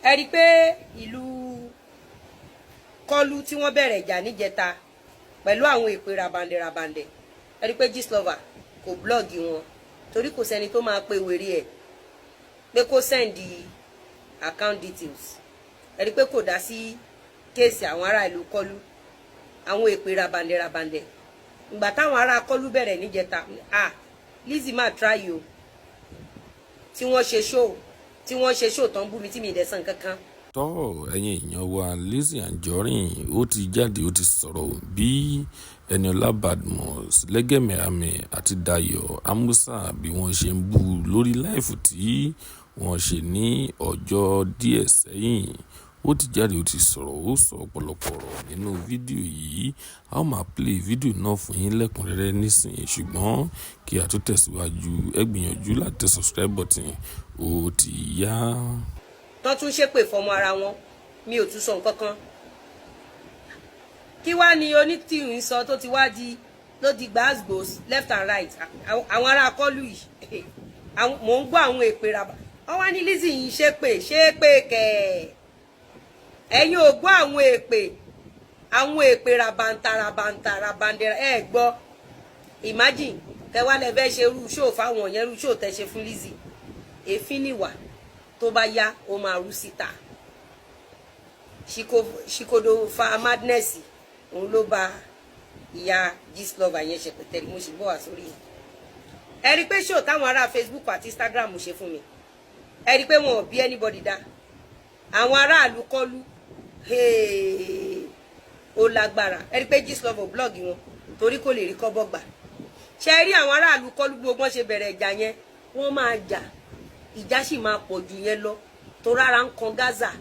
Ẹ rí i pé ìlú Kọlu tí wọ́n bẹ̀rẹ̀ ìjà níjẹta pẹ̀lú àwọn èpè rabandẹ̀ rabandẹ̀, ẹ rí i pé Gistlover kò blog wọn, torí kò sẹ́ni tó máa pe wèrè ẹ̀ pé kó send account details. Ẹ rí i pé kò dá sí case àwọn ará ìlú Kọlu, àwọn èpè rabandẹ̀ rabandẹ̀. Ìgbà táwọn ará Kọlu bẹ̀rẹ̀ níjẹta, ah, Lizzy máa try o. Tí wọ́n ṣe show, tí wọ́n ṣe show tán, bú mi tí mi ì dẹ̀ san kankan. Tọ́, ẹ̀yin èèyàn wa, Lizzy Anjorin ó ti jáde, ó ti sọ̀rọ̀ bí Eniola Badmus, Lege Miami àti Dayo Amusa bí wọ́n ṣe ń bú lórí live tí wọ́n ṣe ní ọjọ́ díẹ̀ sẹ́yìn. Ó ti jáde, ó ti sọ̀rọ̀, ó sọ ọ̀pọ̀lọpọ̀ ọ̀rọ̀ nínú fídíò yìí. A ó máa play fídíò náà fún yín lẹ́kùnrẹ́rẹ́ nísìnyí, ṣùgbọ́n kí a tó tẹ̀síwájú, ẹ gbìyànjú láti tẹ subscribe button. Ó ti yá. Tán tún ṣépè fọmọ ara wọn, mi ò tún sọ nǹkan kan. Kí wá ní onítìrìn sọ tó ti wá di ló di gbàgbós left and right? Àwọn ará Kọlù yìí, mò ń gbọ́ àwọn èpè ràbà. Wọ́n wá ní Lizzy yìí ṣépè, ṣépè kẹ̀. Ẹ̀yin ò gbọ́ àwọn èpè, àwọn èpè rabanta rabanta rabandera, ẹ gbọ́. Imagine kẹwàá lẹ fẹ́ ṣe irú show fáwọn yẹn, irú show tẹ ṣe fún Lizzy. Èéfín nìwà, tó bá yá, ó máa rú síta. Ṣìkòdò fa madness, òun ló bá ìyá Gistlover yẹn ṣe pẹ̀tẹ́rì. Mo sì bọ́ wá sórí yẹn. Ẹ rí i pé show táwọn ará Facebook àti Instagram ṣe fún mi, ẹ rí i pé wọn ò bí anybody dá. Àwọn aráàlú Kọlu, ó lágbára. Ẹ rí i pé Gistlover blog wọn torí kò lè rí kọ́bọ̀ gbà. Ṣe rí àwọn aráàlú Kọlu, gbogbo wọn ṣe bẹ̀rẹ̀ ìjà yẹn, wọ́n máa jà, ìjà sì máa pọ̀ jù yẹn lọ, torí ara ń kan Gaza,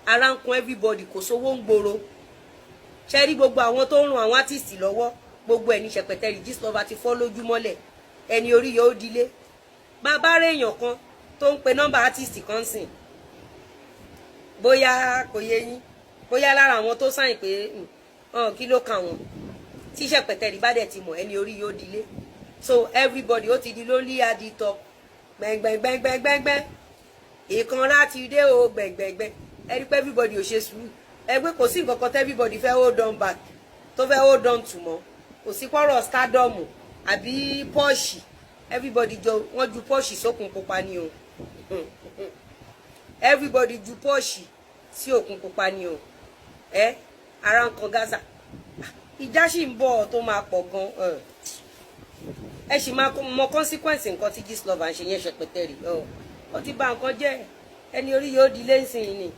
ara ń kan everybody, kò sówó ń gbòòrò. Ṣe rí gbogbo àwọn tó ń ran àwọn artist lọ́wọ́, gbogbo ẹ̀ ní ṣẹpẹtẹrì Gistlover ti fọ́ lójúmọ́lẹ̀. Ẹni orí yóò dilé. Bàbá rẹ̀, èèyàn kan tó ń pe nọ́mbà artist kan sìn, bóyá kò yé yín, bóyá lára àwọn tó sáyìn pé kí ló kàn wọ́n tí ṣẹpẹtẹrì bá dẹ̀ ti mọ̀, ẹni orí yóò dilé. So everybody ó ti di lonely at the top, gbẹngbẹngbẹngbẹngbẹ. Ìkanra ti dé o, gbẹngbẹngbẹ. Ẹ rí pé everybody ò ṣe sùúrù. Ẹ pé kò sí nǹkan kan tí everybody fẹ́ hold on back, tó fẹ́ hold on to mọ́. Kò sí pọ́rọ̀ stardom àbí Porsche. Everybody jọ wọ́n ju Porsche sókun pupa ni o. Everybody ju Porsche sí òkun pupa ni o. Ẹ ara ń kan Gaza, ìjà sì ń bọ̀ tó máa pọ̀ gan. Ẹ sì máa mọ consequence nǹkan tí Gistlover ń ṣe yẹn. Ṣẹpẹtẹrì, ó ti bà nǹkan jẹ́. Ẹni orí yóò di lẹ́sìn ni.